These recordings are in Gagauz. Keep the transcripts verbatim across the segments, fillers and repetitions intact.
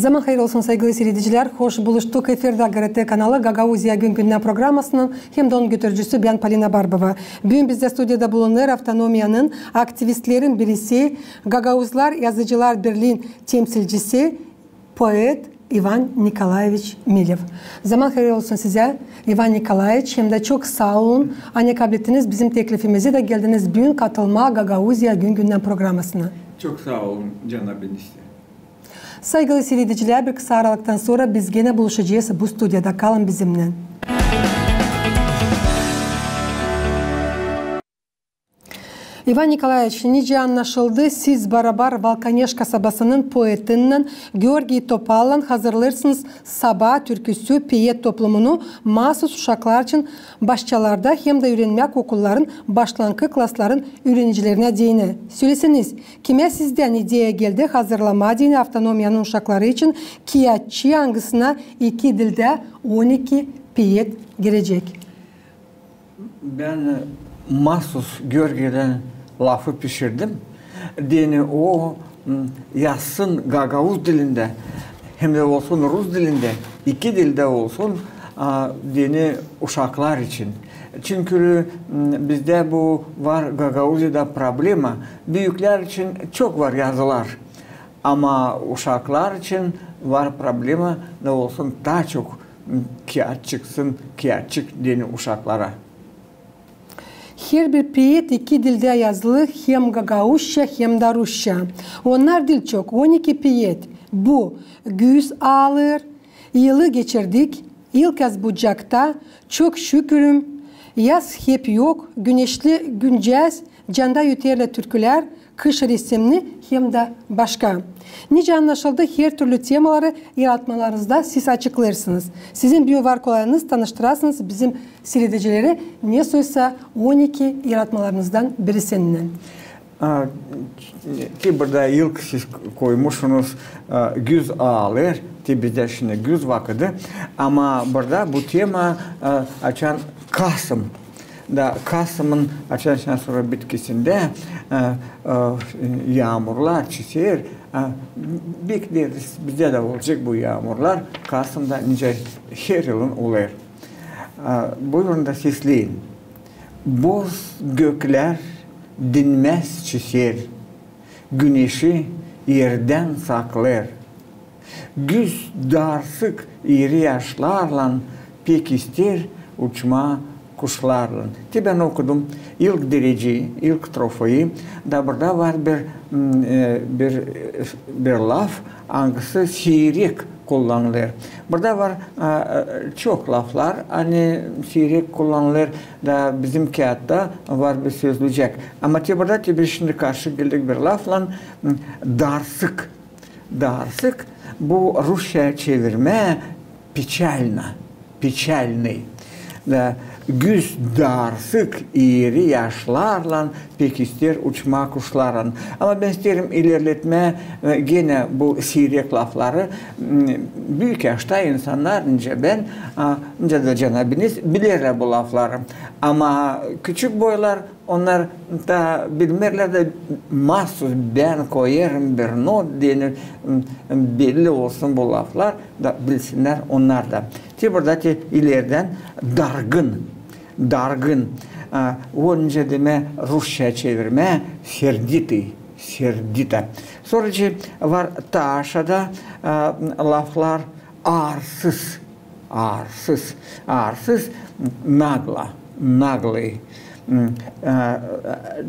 Zaman hayır olsun, saygılı siiredicilär. Hoş buluştuk. Efirdä GRT kanalı, Gagauziya gün-gündän programmasının hem dä onun götürücüsü bän, Polina Barbova. Büün bizdä studiyada bulunêr avtonomiyanın aktivistlerin birisi, Gagauzlar Yazıcılar Birliin temsilcisi, poet İvan Nikolaeviç Milev. Zaman hayır olsun sizä, İvan Nikolaeviç, hem dä çok saa olun, ani kablettiniz bizim teklifimizi da geldiniz büün katılmaa Gagauziya gün-gündän programmasına. Çok saa olun, canabinizä. Saygılı siiredicilär, bir kısa aralıktan sora biz genä buluşacez bu studiyada. Kalın bizimnän. İvan Nikolaeviç, nicä annaşıldı, siz barabar Valkaneş kasabasının poetinnän Georgiy Topallan hazırlêêrsınız "Sabaa türküsü" piyet toplumunu maasuz uşaklar için başçalarda hem dä üürenmäk okulların başlankı klasların üürenicilerinä deyni. Söleseniz, kimä sizdän ideya geldi hazırlamaa deyni avtonomiyanın uşakları için kiyatçı, angısına iki dildä on iki piyet girecek? Bän, e, maasuz Georgiylän lafı pişirdim. Deyni o, m, yazsın gagauz dilindä, hem dä olsun rus dilindä, iki dildä olsun, a, deyni uşaklar için. Çünkü, m, bizdä bu var Gagauziyada problema. Büüklär için çok var yazılar. Ama uşaklar için var problema, ne olsun taa çok, m, kiyat çıksın, kiyatçık deyni uşaklara. Herbir piyet iki dildä yazılı, hem gagauzça, hem dä rusça. Onnar diil çok, on iki piyet. Bu: "Güz alêr", "Yılı geçirdik", "İlk yaz bucakta", "Çok şükürüm", "Yaz hep yok", "Güneşli güncääz", "Canda öterlär türkülär", "Kış resimni" hem dä başka. Nicä annaşıldı, hertürlü temaları yaratmalarınızda siz açıklêêrsınız. Sizin büün var kolayınız tanıştırasınız bizim siiredicileri ne soysa on iki yaratmalarınızdan birisinnän. A, te burada ilk siz koymuşsunuz, a, "Güz alêr", te bizdä şindi güz vakıdı. Ama burada bu tema, a, açan kasım. Da kasımın açan şindi sora bitkisindä, a, a, yaamurlar çiser, a, bekleriz, bizdä dä olacek bu yaamurlar. Kasımda nicä her yılın olêr. A, buyurun da sesleyin. Boz göklär dinmäz çiser, güneşi erdän saklêêr. Güz daarsık iiri yaşlarlan pek isteer uçmaa kuşlarlan. Te bän okudum ilk derece, ilk strofayı, da burada var bir, m, e, bir, e, bir laf, angısı siirek kullanılêr. Burada var, a, e, çok laflar, ani siirek kullanılêr, da bizim kiyatta var bir sözlücek. Ama te burada te biz şindi karşı geldik bir laflan, m, daarsık. Daarsık, bu rusça çevirmä печально, печальный. Da güz daarsık iiri yaşlarlan pek isteer uçmaa kuşlarlan. Ama bän isteerim ilerletmää, e, genä bu siirek lafları. M, büük yaşta insannar, nicä bän, a, nicä dä canabiniz, bilerlär bu lafları. Ama küçük boylar, onnar da bilmeerlär da, maasuz bän koyêrım bir not, deyni, m, belli olsun bu laflar, da bilsinnär onnar da. Te burada te ilerdän dargın, dargın. A, o nicä demää rusça çevirmää сердитый, сердито. Sora var taşa da, a, laflar, aarsız, aarsız, aarsız, нагло, наглый. M, e,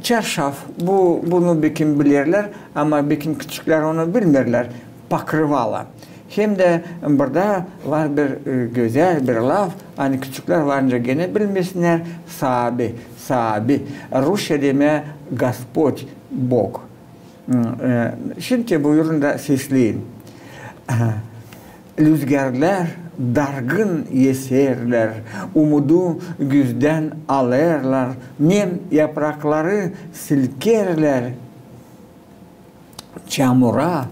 çarşaf, bu, bunu bekim bilerlär, ama bekim küçüklär onu bilmeerlär. Покрывало. Hem dä burada var bir, e, gözäl bir laf, ani küçüklär varınca genä bilmesinnär, саби, саби. Rusça demää Господь, Бог. M, e, şindi buyurun da sesleyin. Lüzgärlär dargın eserlär, umudu güzdän alêrlar, nem yaprakları silkerlär, çamura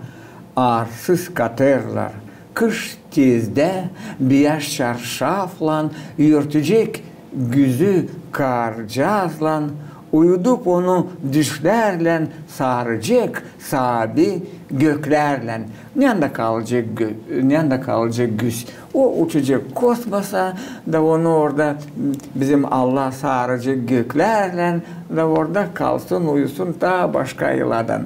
aarsız katêrlar. Kış tezdä biyaz çarşaflan örtecek güzü kaarcaazlan, Uyudup onu düşlärlän saaracek saabi göklärlän. Nända kalacek gö-, nända kalacek güs? O uçacek kosmosa, da onu orada bizim Allah saaracek göklärlän, da orada kalsın, uyusun taa başka yıladan.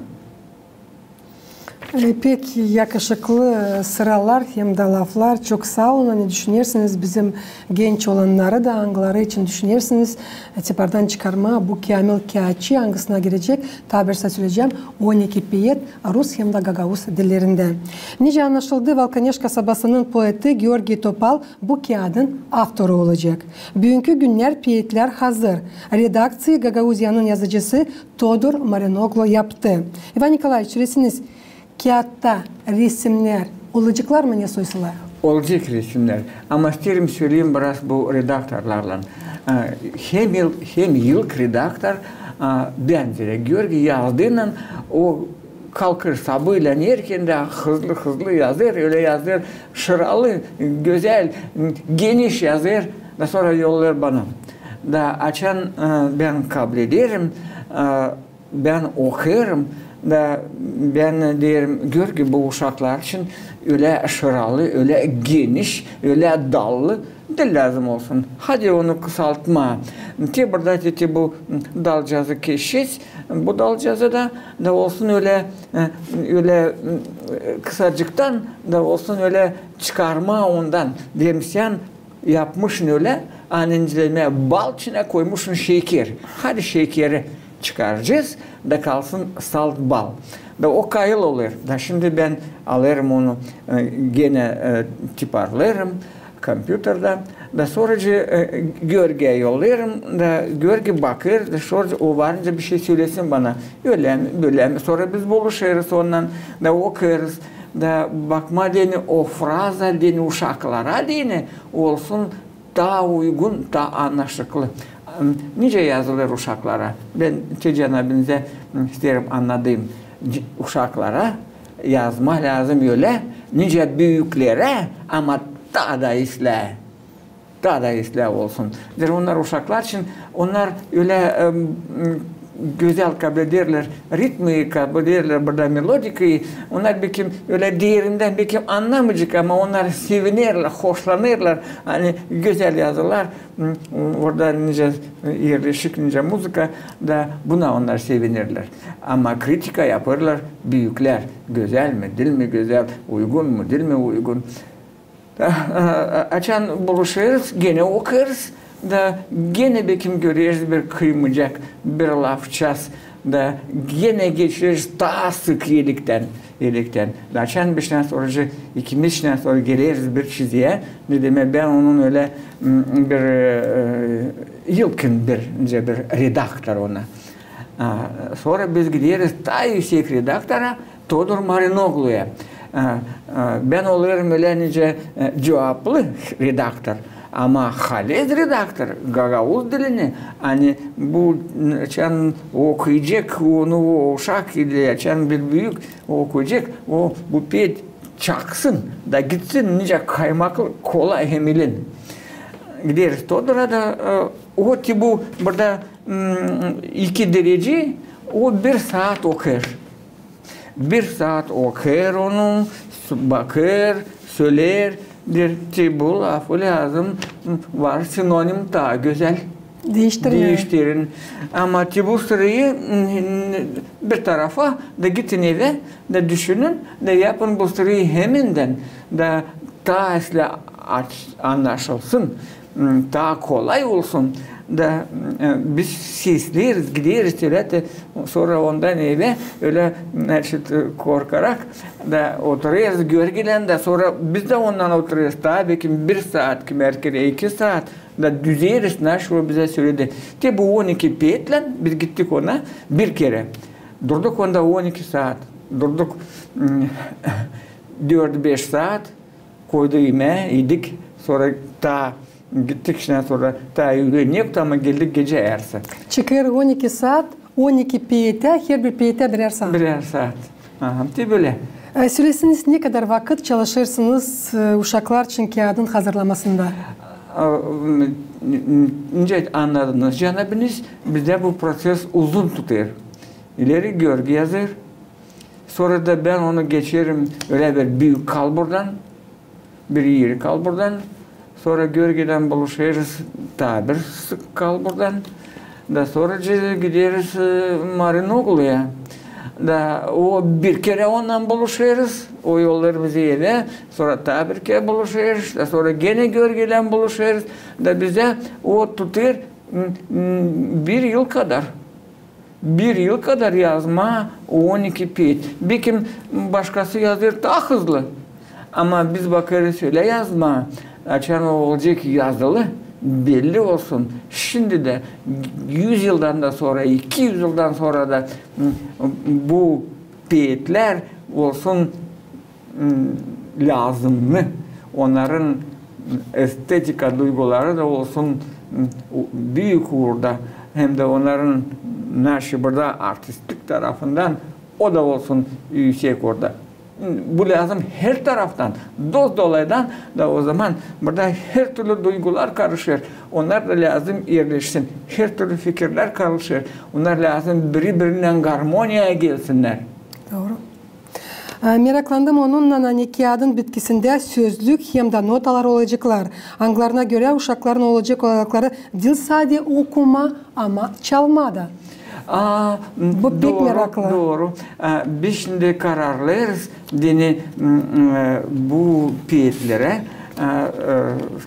E, pek yakışıklı sıralar hem da laflar. Çok saa olun. Ne düşünersiniz bizim genç olannarı da, angıları için düşünersiniz, e, tipardan çıkarmaa bu Kâmil Kâatçı, angısına girecek, taa bir saa söleyecäm, on iki peet rus hem da gagauz dillerindä. Nicä annaşıldı, Valkaneş kasabasının poeti Georgiy Topal bu kiyadın avtoru olacek. Büünkü günnär peetlär hazır. Redakţiyayı Gagauziyanın yazıcısı Todur Marinoglu yaptı. İvan Nikolaeviç, söleseniz, kiyaatta resimnär olaceklar mı, ne soysalar? Olacek resimnär. Ama isteerim söleyim biraz bu redaktorlarlan. E, hem yıl, hem ilk redaktor, e, bän, Georgiy yazdıynan, o kalkêr sabaalän erkän dä hızlı-hızlı yazêr, ölä yazêr, şıralı, gözäl, geniş yazêr, da sora yollêêr bana. Da açan, e, bän kablederim, e, bän okêrım, da bän deerim, Georgiy, bu uşaklar için ölä şıralı, ölä geniş, ölä dallı diil lääzım olsun. Hadi onu kısaltmaa. Te burada te, te bu dalcazı keşecez, bu dalcazı da, da olsun ölä, e, ölä, e, kısacıktan, da olsun ölä çıkarmaa ondan. Deerim, sän yapmışın ölä, ani nicä bal içinä koymuşsun şeker. Hadi şekeri çıkaracez, da kalsın salt bal. Da o kayıl olêr. Da şindi bän alêrım onu, e, genä, e, tiparlêêrım kompyuterdä. Da soracı, e, Georgiyä yollêêrım, da Georgiy bakêr, da soracı, o varınca bişey sölesin bana. Ölä mi, bölä mi? Sora biz buluşêrız onunnan, da okêrız. Da bakmaa deyni o fraza deyni uşaklara deyni olsun taa uygun, taa annaşıklı. Nicä yazılêr uşaklara? Bän te cenabınızı isteerim annadayım. C-, uşaklara yazmaa lääzım ölä, nicä büüklere, ama taa da islää. Taa da islää olsun. Zerä onnar uşaklar için, onnar ölä, em, gözäl kablederlär ritmi, kablederlär burada melodikayı. Onnar bekim ölä derindän bekim annamayacek, ama onnar sevinerlär, hoşlanêrlar. Ani gözäl yazılar, m, orada nicä, e, erleşik, nicä muzıka, da buna onnar sevinerlär. Ama kritika yapêrlar büüklär. Gözäl mi, diil mi gözäl, uygun mu, diil mi uygun. Da, a, a, açan buluşêrız, genä okêrız, da genä bekim göreriz bir kıymıcak, bir lafçaz, da genä geçeriz taa sık eliktän, eliktän. Da açan biz şindän sora, ikimiz şindän sora geleriz bir çiziyä, ne demek, bän onun ölä, m, bir, e, yılkın bir, nicä bir redaktor ona. A, sora biz gideriz taa üüsek redaktora, Todur Marinogluya. A, a, bän olêrım ölä nicä, e, cuvaplı redaktor, ama halez redaktor, gagauz dilini, ani bu, m, açan okuyacek onu o uşak, ili açan bir büük okuyacek, o bu peet çaksın da gitsin nicä kaymaklı, kolay hem ilin. Gideriz Todura da, e, o te bu burada, m, iki dereci, o bir saat okêr. Bir saat okêr onu, s-, bakêr, söleer, deer, te bu lafı lääzım, m, var sinonim taa gözäl. Diiştirin. Diiştirin. Ama te bu sırayı, m, bir tarafa da gidin evä, da düşünün, da yapın bu sırayı hemindän, da taa islää aç-, annaşılsın, m, taa kolay olsun. Da, e, biz sesleeriz, gideriz, ölä te, sora ondan evä, ölä, значит, korkarak, da oturêrız Georgiylän, da sora biz dä ondan oturêrız, taa bekim bir saat, kimi erkerä iki saat, da düzeriz, naşey o bizä söledi. Te bu on iki peetlän biz gittik ona bir kerä. Durduk onda on iki saat, durduk, m, dört-beş saat, koydu imää, idik, sora taa gittik şindän sora taa üülen yoktu, ama geldik gecä ersi. Çıkêr on iki saat, on iki peetä, herbir peetä birär saat. Birär saat. Aha, te bölä. E, söleseniz, ne kadar vakıt çalışêrsınız, e, uşaklar için kiyaadın hazırlamasında? A, n-, n-, nicä annadınız, canabiniz, bizdä bu proses uzun tutêr. İleri Görgi yazêr. Sora da bän onu geçerim ölä bir büük kalburdan, bir iri kalburdan. Sora Görgilän buluşêrız taa bir sık kalburdan. Da sora gideriz, e, Marinogluya. Da o bir kerä onunnan buluşêrız. O yollêêr bizi evä. Sora taa bir kerä buluşêrız. Da sora genä Görgilän buluşêrız. Da bizdä o tutêr, m, m, bir yıl kadar. Bir yıl kadar yazmaa on iki peet. Bekim başkası yazêr taa hızlı. Ama biz bakêrız ölä yazmaa, açan o olacek yazılı, belli olsun. Şindi dä, üz yıldan da sora, iki üz yıldan sora da, m, bu peetlär olsun, m, lääzımnı, onnarın estetika duyguları da olsun, m, u-, büük uurda, hem dä onnarın naşı burada artistlik tarafından o da olsun üüsek uurda. M, bu lääzım her taraftan, dost-dolaydan da, o zaman burada her türlü duygular karışêr. Onnar da lääzım erleşsin. Her türlü fikirlär karışêr. Onnar lääzım biri-birinnän garmoniyaya gelsinnär. Dooru. E, meraklandım onunnan, ani kiyadın bitkisindä sözlük hem dä notalar olaceklar, angılarına görä uşakların olacek olaylıkları diil sade okuma, ama çalma da. A, bu pek meraklı. Dooru. A, biz şindi kararlêêrız, deyni, m, e, bu peetlerä, e, e,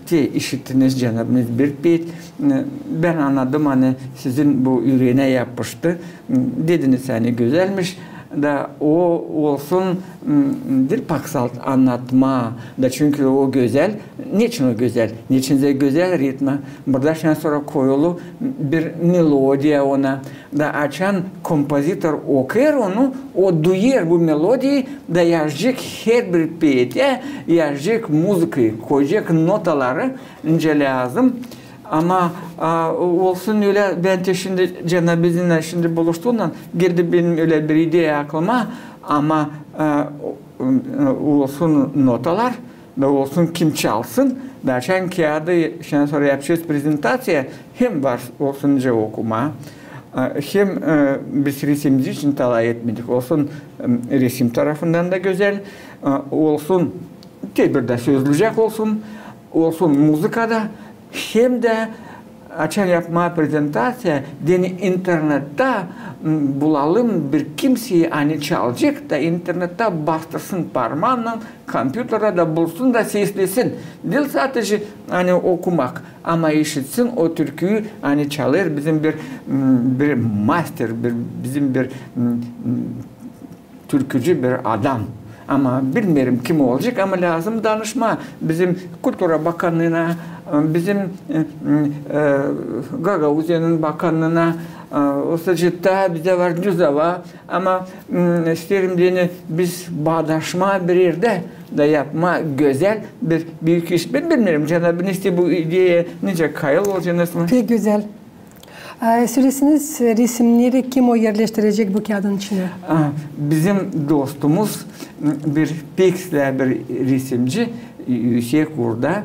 te işittiniz, canabınız, bir peet. E, bän annadım, ani sizin bu üreenä yapıştı. M, dediniz, ani gözälmiş. Da o olsun, m, diil paksalt annatmaa. Da çünkü o gözäl. Neçin o gözäl? Neçin dä gözäl ritma? Burada şindän sora koyulu bir melodiya ona. Da açan kompozitor okêr onu, o duyêr bu melodiyayı, da yazacek her bir peetä, yazacek muzıkayı, koyacek notaları, nicä lääzım. Ama, a, olsun ölä, bän te şindi canabınnan şindi buluştuunnan geldi benim ölä bir ideya aklıma, ama, a, o, o, olsun notalar, da olsun kim çalsın, da açan kiyadı şindän sora yapacez prezentaţiya, hem var olsun nicä okuma, a, hem, e, biz resimci için talay etmedik, olsun, e, resim tarafından da gözäl, a, olsun te bir dä sözlücek olsun, olsun muzıka da, hem dä açan yapmaa prezentaţiya, deyni internettä, m, bulalım bir kimseyi, ani çalacek, da internettä bastırsın parmaannan, kompyuterä da bulsun da seslesin. Diil sadecä, ani okumak, ama işitsin o türküyü, ani çalêr bizim bir, m, bir master, bir, bizim bir, m, m, türkücü bir adam. Ama bilmeerim, kim olacek, ama lääzım danışmaa bizim kultura bakannıına, bizim, e, e, Gagauziyanın bakannıına, e, o sırada bizä var Düzova, ama, m, isteerim deyni biz baadaşmaa bir erdä da yapmaa gözäl bir büük iş. Bän bilmeerim, canabınız te bu ideyaya nicä kayıl olacınız mı? Pek gözäl. E, söleseniz, resimneri kim o erleştirecek bu kiyadın içinä? A, bizim dostumuz, m, bir pek islää bir resimci, üüsek uurda,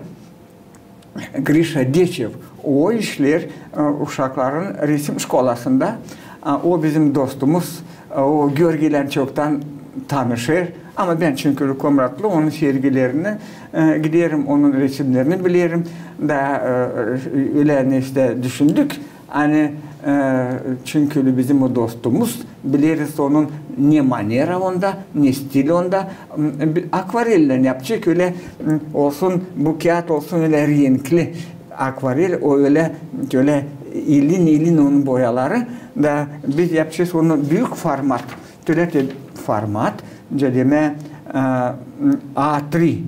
Grişa Deçev. O işleer, e, uşakların resim şkolasında. A, o bizim dostumuz, e, o Görgilän çoktan tanışêr. Ama bän çünkü komratlı, onun sergilerinä, e, giderim, onun resimnerini bilerim. Da, e, ölä neştä düşündük. Ani, e, çünkü bizim o dostumuz, bileriz onun ne manera onda, ne stil onda. M, bi-, akvarellän yapacek, ölä, m, olsun, bu kiyat olsun ölä renkli. Akvarel, o ölä, ölä ilin-ilin onun boyaları. Da biz yapacez onu büük format. Tölä te format, nicä demää, e, A tri.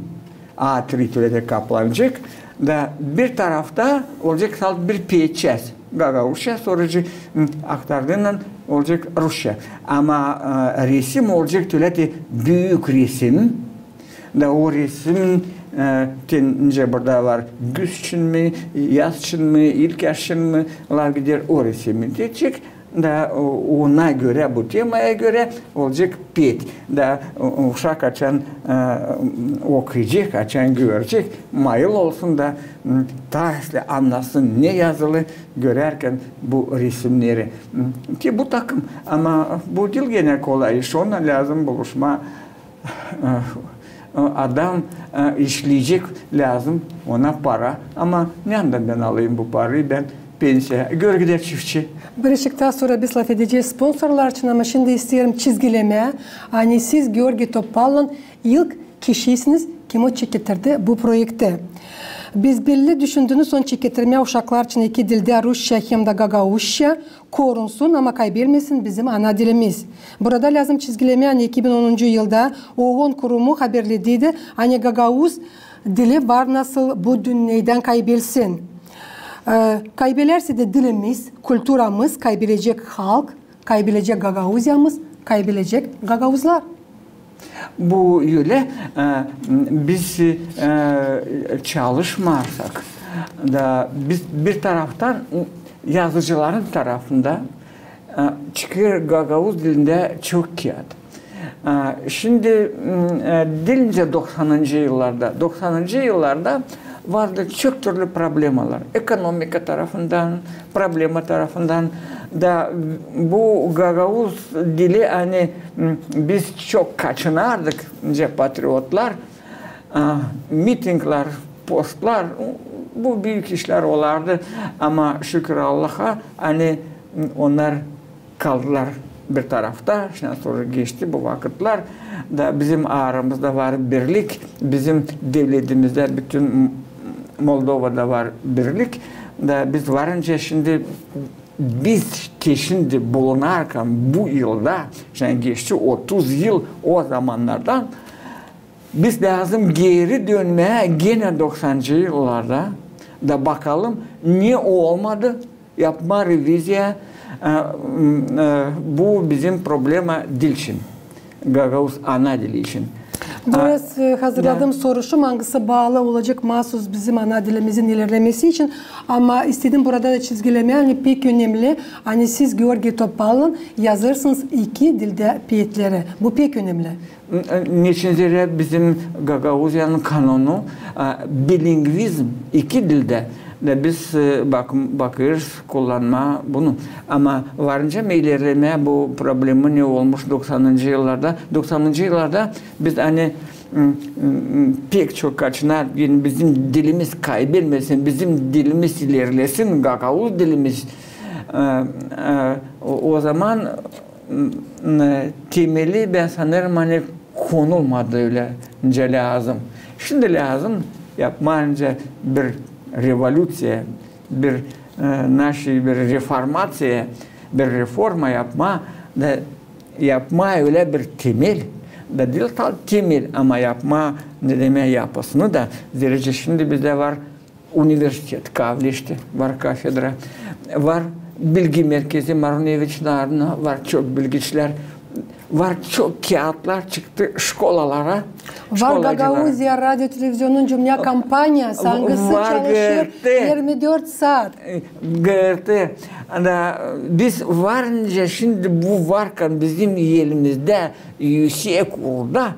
A tri tölä te kaplanacek. Da bir tarafta olacek salt bir peetçäz. Gagauzça, soracı, m, aktardınnan olacek rusça. Ama, e, resim olacek tölä te büük resim. Da o resim, e, te nicä burada var, güz için mi, yaz için mi, ilk yaz için mi, laf gider, o resimi te edecek. Da o-, ona görä, bu temaya görä olacek peet. Da u-, uşak açan, e, okuyacek, açan görecek, mayıl olsun da, m, taa islää annasın, ne yazılı, görärkän bu resimneri. M, ki bu takım, ama bu diil genä kolay iş, ona lääzım buluşmaa e, e, adam, e, işleyecek, lääzım ona para. Ama neredän bän alayım bu parayı, bän pensiya? Görgüdä çiftçi. Birazcık taa sora biz lafedecez sponsorlar için, ama şindi isteerim çizgilemää, ani siz Georgiy Topallan ilk kişiysiniz, kim o çeketirdi bu proekti. Biz belli düşündünüz onu çeketirmää uşaklar için iki dildä, rusça hem dä gagauzça, korunsun, ama kaybelmesin bizim ana dilimiz. Burada lääzım çizgilemää, ani iki bin onuncu yılda OON kurumu haberlediydi, ani gagauz dili var nasıl bu dünnedän kaybelsin. E, kaybelärsä dä dilimiz, kulturamız, kaybelecek halk, kaybelecek Gagauziyamız, kaybelecek gagauzlar. Bu ölä, e, biz, e, çalışmarsak da biz bir taraftan, yazıcıların tarafında, e, çıkêr gagauz dilindä çok kiyat. E, şindi, m, e, diil nicä doksanıncı yıllarda, doksanıncı yıllarda vardı çok türlü problemalar. Ekonomika tarafından, problema tarafından da bu gagauz dili, ani, m, biz çok kaçınardık, nicä patriotlar, a, mitinglär, postlar, bu büük işlär olardı, ama şükür Allaha, ani, m, onnar kaldılar bir tarafta, şindi sora geçti bu vakıtlar. Da bizim aramızda var birlik, bizim devletimizdä, bütün M-, Moldovada var birlik. Da biz varınca şindi, biz te şindi bulunarkan bu yılda, şindi geçti otuz yıl o zamannardan, biz lääzım geeri dönmää genä doksanıncı yıllarda, da bakalım ne olmadı, yapmaa reviziya, e, m, e, bu bizim problema dil için, gagauz ana dili için. Biraz, e, hazırladım soruşum, angısı baalı olacek maasuz bizim ana dilimizin ilerlemesi için. Ama istedim burada da çizgilemää, ani pek önemli, ani siz Georgiy Topallan yazêrsınız iki dildä peetleri. Bu pek önemli. Neçin zerä bizim Gagauziyanın kanonu, a, bilingvizm, iki dildä. Da biz, e, bak-, bakêrız kullanmaa bunu. Ama varınca mı ilerlemää bu problema ne olmuş doksanıncı yıllarda? Doksanıncı yıllarda biz, ani, m, m, m, pek çok kaçınardık, yani bizim dilimiz kaybelmesin, bizim dilimiz ilerlesin, gagauz dilimiz. E, e, o, o zaman m, m, temeli, bän sanêrım, ani konulmadı ölä nicä lääzım. Şindi lääzım yapmaa nicä bir revolüţiya, bir, e, naşey, bir reformaţiya, bir reforma yapmaa, da yapmaa ölä bir temel, da diil sadä temel, ama yapmaa, ne demäk, yapısını da. Zerä şindi bizdä var universitet, Kavleşti var kafedra, var bilgi merkezi Maruneviçin adına, var çok bilgiçlär, var çok kiyatlar çıktı şkolalara. Var Gagauziya radio televizionunun dünnä kompaniyası, angısı çalışêr irmi dört saat. GRT. Da biz varınca şindi bu varkan bizim elimizdä, üüsek uurda,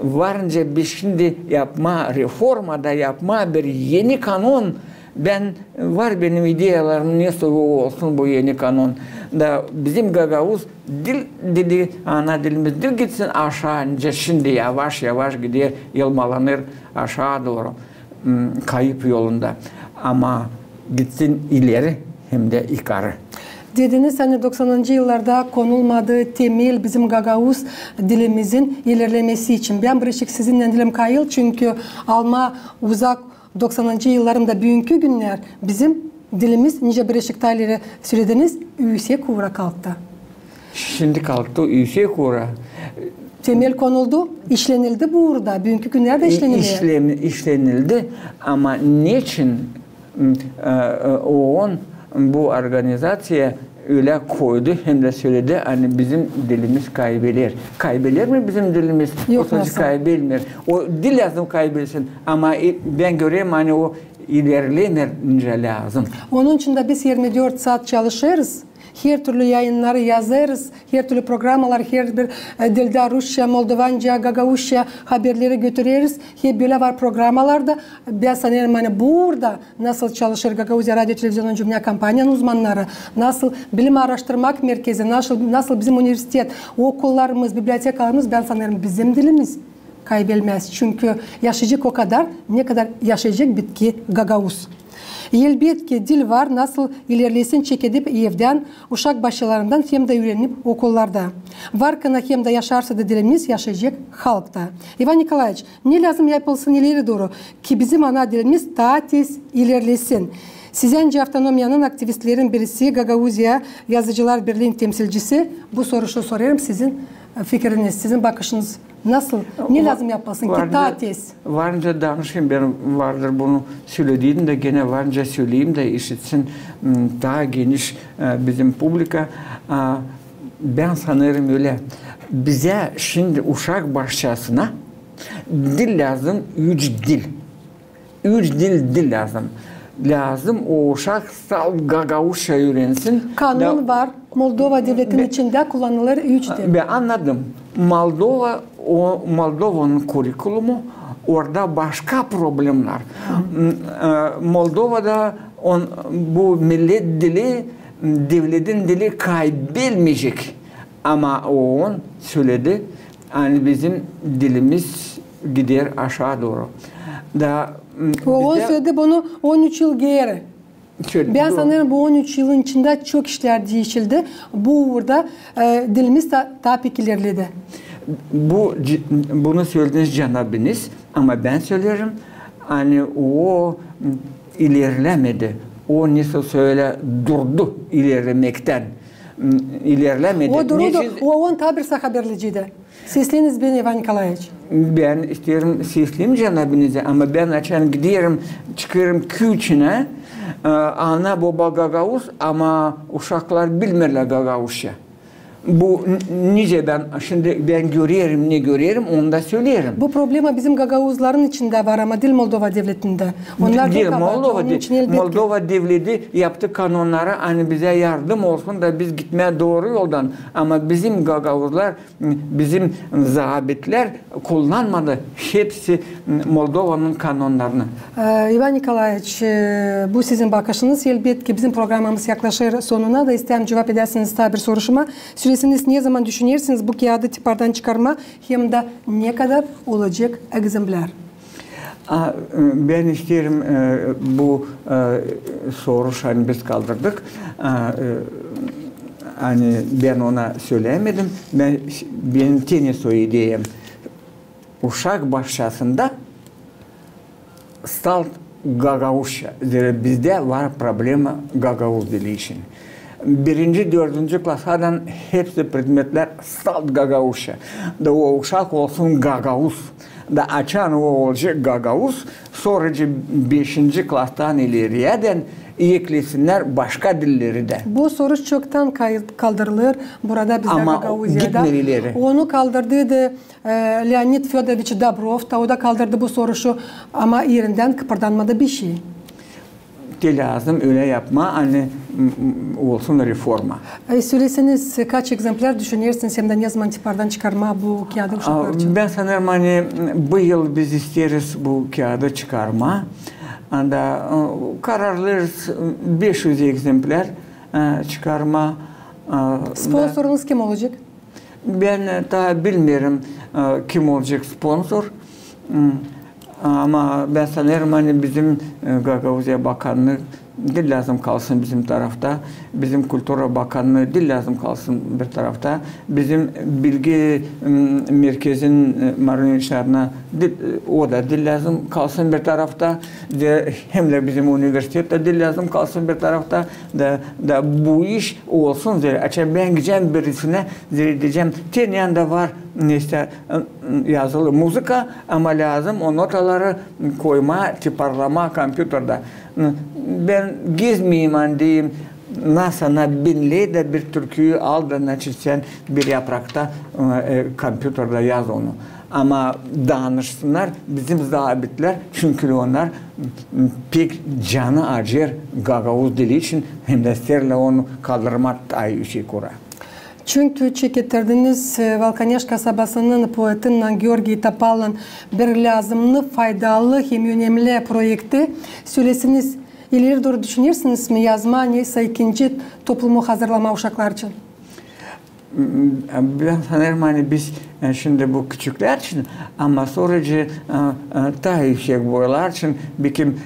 varınca biz şindi yapmaa reforma da yapmaa bir eni kanon. Bän, var benim ideyalarım, nesoy olsun bu eni kanon. Da bizim gagauz dil, dili, ana dilimiz diil gitsin aşaa, nicä şindi yavaş-yavaş gider, yılmalanêr aşaa dooru, m, kayıp yolunda. Ama gitsin ileri hem dä yukarı. Dediniz, ani doksanıncı yıllarda konulmadı temel bizim gagauz dilimizin ilerlemesi için. Bän birazcık sizinnän dilim kayıl, çünkü almaa uzak doksanıncı yıllarında büünkü günnär bizim dilimiz, nicä birazcık taa ileri sölediniz, üüsek uura kalktı. Şindi kalktı üüsek uura. Temel konuldu, işlenildi bu uurda, büünkü günnär dä işlenildi. İşlem-, işlenildi, ama neçin, m, e, e, OON bu organizaţiya ölä koydu hem dä söledi, ani bizim dilimiz kaybeler. Kaybeler mi bizim dilimiz? Yok, nasıl? Kaybelmeer. O diil lääzım kaybelsin, ama, e, bän görerim, ani o ilerlemeer nicä lääzım. Onun için dä biz irmi dört saat çalışêrız. Hertürlü yayınnarı yazêrız, hertürlü programalar, herbir, e, dildä, rusça, moldovanca, gagauzça haberleri götüreriz. Hep bölä var programalar da. Bän sanêrım, ani burada nasıl çalışêr Gagauziya radio televizionunun dünnä kompaniyanın uzmannarı, nasıl bilim aaraştırmak merkezi, nasıl, nasıl bizim universitet, okullarımız, bibliotekalarımız, bän sanêrım, bizim dilimiz kaybelmäz. Çünkü yaşayacek o kadar, ne kadar yaşayacek bitki gagauz. Elbetki, dil var, nasıl ilerlesin, çekip evdän, uşak başçalarından hem dä üürenip okullarda. Varkana hem dä yaşarsa da dilimiz, yaşayacek halk ta. İvan Nikolaeviç, ne lääzım yapılsın ileri dooru, ki bizim ana dilimiz taa tez ilerlesin? Siz, bän, avtonomiyanın aktivistlerin birisi, Gagauziya Yazıcılar Birliin temsilcisi, bu soruşu sorêrım, sizin, e, fikiriniz, sizin bakışınız nasıl? Ne lääzım yapılsın ki taa tez? Var nicä danışayım, bän vardır bunu sölediydim dä, genä var nicä söleyim dä, işitsin, m, taa geniş, e, bizim publika. A, bän sanêrım ölä. Bizä şindi uşak başçasına dil lääzım, üç dil. Üç dil, dil lääzım. Lääzım o uşak salt gagauzça üürensin. Kanon var. Moldova devletinin içindä kullanılêr üç dil. Bän annadım. Moldova, o Moldovanın kurrikulumu, orada başka problemnär. M, e, Moldovada on, bu millet dili, devletin dili kaybelmeyecek. Ama OON söledi, ani bizim dilimiz gider aşaa dooru. Da, m, OON söledi bunu on üç yıl geeri. Bän sanêrım, bu on üç yılın içindä çok işlär diişildi. Bu uurda, e, dilimiz taa, taa pek ilerledi. Bu, bunu sölediniz canabiniz, ama bän söleerim, ani o ilerlämedi. O, nesoy sölä, durdu ilerlemektän. İlerlämedi. O durdu, o, OON taa bir sahä birliiciydi. Sesleniz beni, İvan Nikolaeviç. Bän isteerim sesleyim canabinizä, ama bän açan giderim, çıkêrım küü içinä, e, ana-boba gagauz, ama uşaklar bilmeerlär gagauzça. Bu n-, nicä bän, şindi bän görerim, ne görerim, onu da söleerim. Bu problema bizim gagauzların içindä var, ama diil Moldova devletindä. Onnar diil Moldova, onun için elbetki. Moldova devleti yaptı kanonnarı, ani bizä yardım olsun da biz gitmää dooru yoldan. Ama bizim gagauzlar, bizim zabitlär kullanmadı hepsi Moldovanın kanonnarını. E, İvan Nikolaeviç, e, bu sizin bakışınız. Elbetki, bizim programamız yaklaşêr sonuna da, isteerim cuvap edäsiniz taa bir soruşuma. Söleseniz, ne zaman düşünersiniz bu kiyaadı tipardan çıkarmaa, hem dä ne kadar olacek ekzemplär? A, e, bän isteerim, e, bu, e, soruş, ani biz kaldırdık, a, e, ani bän ona sölämedim, bän, benim te nesoy ideyam. Uşak başçasında salt gagauzça. Zerä bizdä var problema gagauz dili için. Birinci, dördüncü klasadan hepsi predmetlär salt gagauzça. Da o uşak olsun gagauz. Da açan o olacek gagauz, sora beşinci klastan ileriyädän eklesinnär başka dilleri dä. Bu soruş çoktan kay-, kaldırılêr burada bizdä Gagauziyada. Ama gitmeer ileri. Onu kaldırdıydı e, Leonid Födoroviç Dobrov, ta o da kaldırdı bu soruşu, ama erindän kıpırdanmadı bişey. Te lääzım ölä yapmaa, ani, m, m, olsun reforma. E, söleseniz, kaç ekzemplär düşünersiniz hem dä ne zaman tipardan çıkarmaa bu kiyaadı uşaklar için? A, bän sanêrım, ani, m, bu yıl biz isteeriz bu kiyaadı çıkarmaa. Anda, e, kararlıyız, m, beş üz ekzemplär, e, çıkarmaa. E, sponsorunuz kim olacek? Bän, e, taa bilmeerim, e, kim olacek sponsor. M, ama bän sanêrım, ani bizim, e, Gagauziya bakannıı diil lääzım kalsın bizim tarafta, bizim kultura bakannıı diil lääzım kalsın bir tarafta, bizim bilgi, m, merkezin, e, Marina Niçna, diil, e, o da diil lääzım kalsın bir tarafta, hem dä bizim universitet tä diil lääzım kalsın bir tarafta, da, da bu iş olsun, zerä açan bän gidecäm birisinä, zerä deyecäm, te nendä var, neysä, yazılı muzıka, ama lääzım o notaları koymaa, tiparlamaa kompyuterdä. Bän gezmeyim, ani deyim, nasıl ana binley dä bir türküyü al da, значит, sän bir yaprakta, e, kompyuterdä yaz onu. Ama danışsınnar bizim zabitlär, çünkü onnar pek canı acıyêr gagauz dili için, hem dä isteerlär onu kaldırmaa taa üüsek ura. Çünkü çekettirdiniz Valkaneş kasabasının poetinnän Georgiy Topalan bir lääzımnı, faydalı hem önemli proekti. Söleseniz, ileri dooru düşünersiniz mi yazmaa nesä ikinci toplumu hazırlamaa uşaklar için? Bän sanêrım, ani biz şindi bu küçüklär için, ama sora taa üüsek boylar için, bekim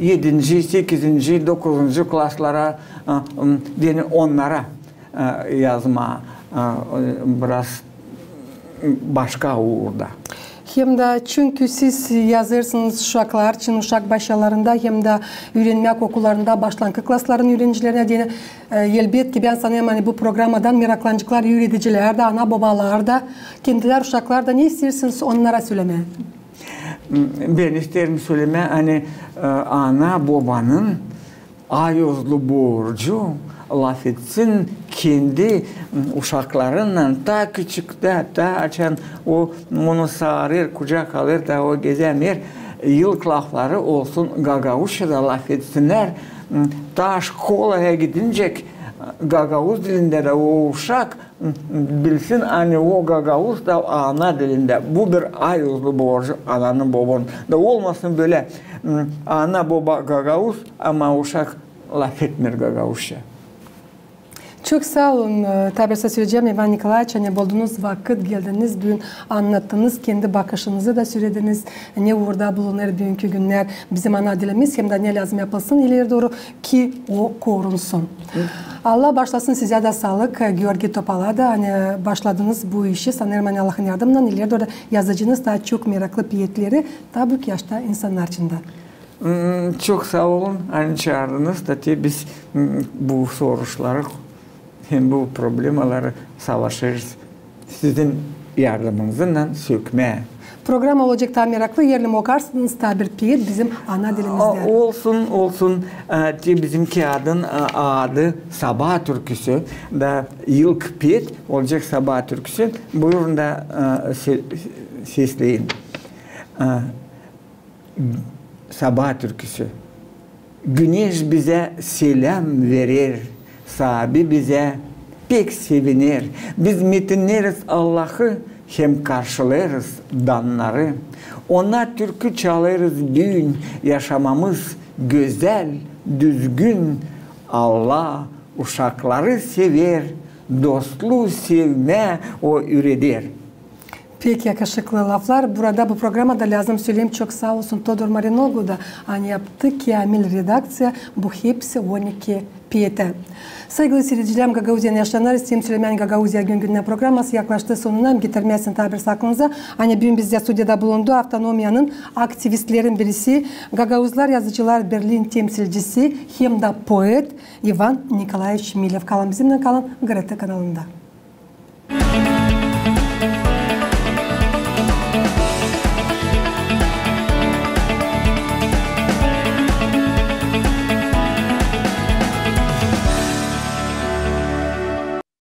edinci, sekizinci, dokuzuncu klaslara, deyni onnara yazmaa biraz başka uurda. Hem dä çünkü siz yazêrsınız uşaklar için, uşak başçalarında hem dä üürenmäk okullarında başlankı klasların üürenicilerinä deyni, elbetki, bän sanêrım, ani bu programadan meraklanaceklar üüredicilär dä, ana-bobalar da, kendilär uşaklar da. Ne isteersiniz onnara sölemää? Bän isteerim sölemää, ani ana-bobanın ayozlu borcu lafetsin kendi uşaklarınnan taa küçüktä, taa açan o onu saarêr, kucak alêr, taa o gezämeer, ilk lafları olsun gagauzçada lafetsinnär, taa şkolaya gidincä gagauz dilindä dä o uşak bilsin, ani o gagauz da ana dilindä. Bu bir ayozlu borcu ananın, bobanın. Da olmasın bölä, ana-boba gagauz, ama uşak lafetmeer gagauzça. Çok saa olun. Taa bir söleyecäm, İvan Nikolaeviç, ani buldunuz vakıt, geldiniz büün, annattınız kendi bakışınızı da sölediniz, ne uurda bulunêr büünkü günnär bizim ana dilimiz hem dä ne lääzım yapılsın ileri dooru, ki o korunsun. Allah baaşlasın, sizä dä saalık, Georgiy Topala da, ani başladınız bu işi. Sanêrım, ani Allahın yardımınnan ileri dooru yazacınız taa çok meraklı peetleri taa büük yaşta insannar için dä. Çok saa olun, ani çaardınız da te biz bu soruşları hem bu problemaları savaşêrız sizin yardımınızınnan sökmää. Programa olacek taa meraklı, eer mi okarsınız taa bir peet bizim ana dilimizdä. Olsun, olsun. Te bizimki adın adı Sabaa türküsü. Da ilk peet olacek Sabaa türküsü. Buyurun da sesleyin. Sabaa türküsü. Güneş bizä seläm verer, saabi bizä pek seviner. Biz metinneriz Allahı hem karşılêêrız dannarı. Ona türkü çalêrız büün, yaşamamız gözäl, düzgün. Allah uşakları sever, dostluu sevmää o üüreder. Pek yakışıklı laflar. Burada bu programada lääzım söleyim, çok saa olsun Todor Marinoğlu da, ani yaptı käämil redakţiya bu hepsi on iki peetä. Saygılı siiredicilerim, Gagauziyanın yaşayanları, isteerim sölemää, ani Gagauziya gün-gündän programası yaklaştı sonuna. Getirmäsin taa bir aklınıza, ani büün bizdä studiyada bulundu avtonomiyanın aktivistlerin birisi, Gagauzlar Yazıcılar Birliin temsilcisi hem dä poet İvan Nikolaeviç Milev. Kalın bizimnän, kalın GRT kanalında.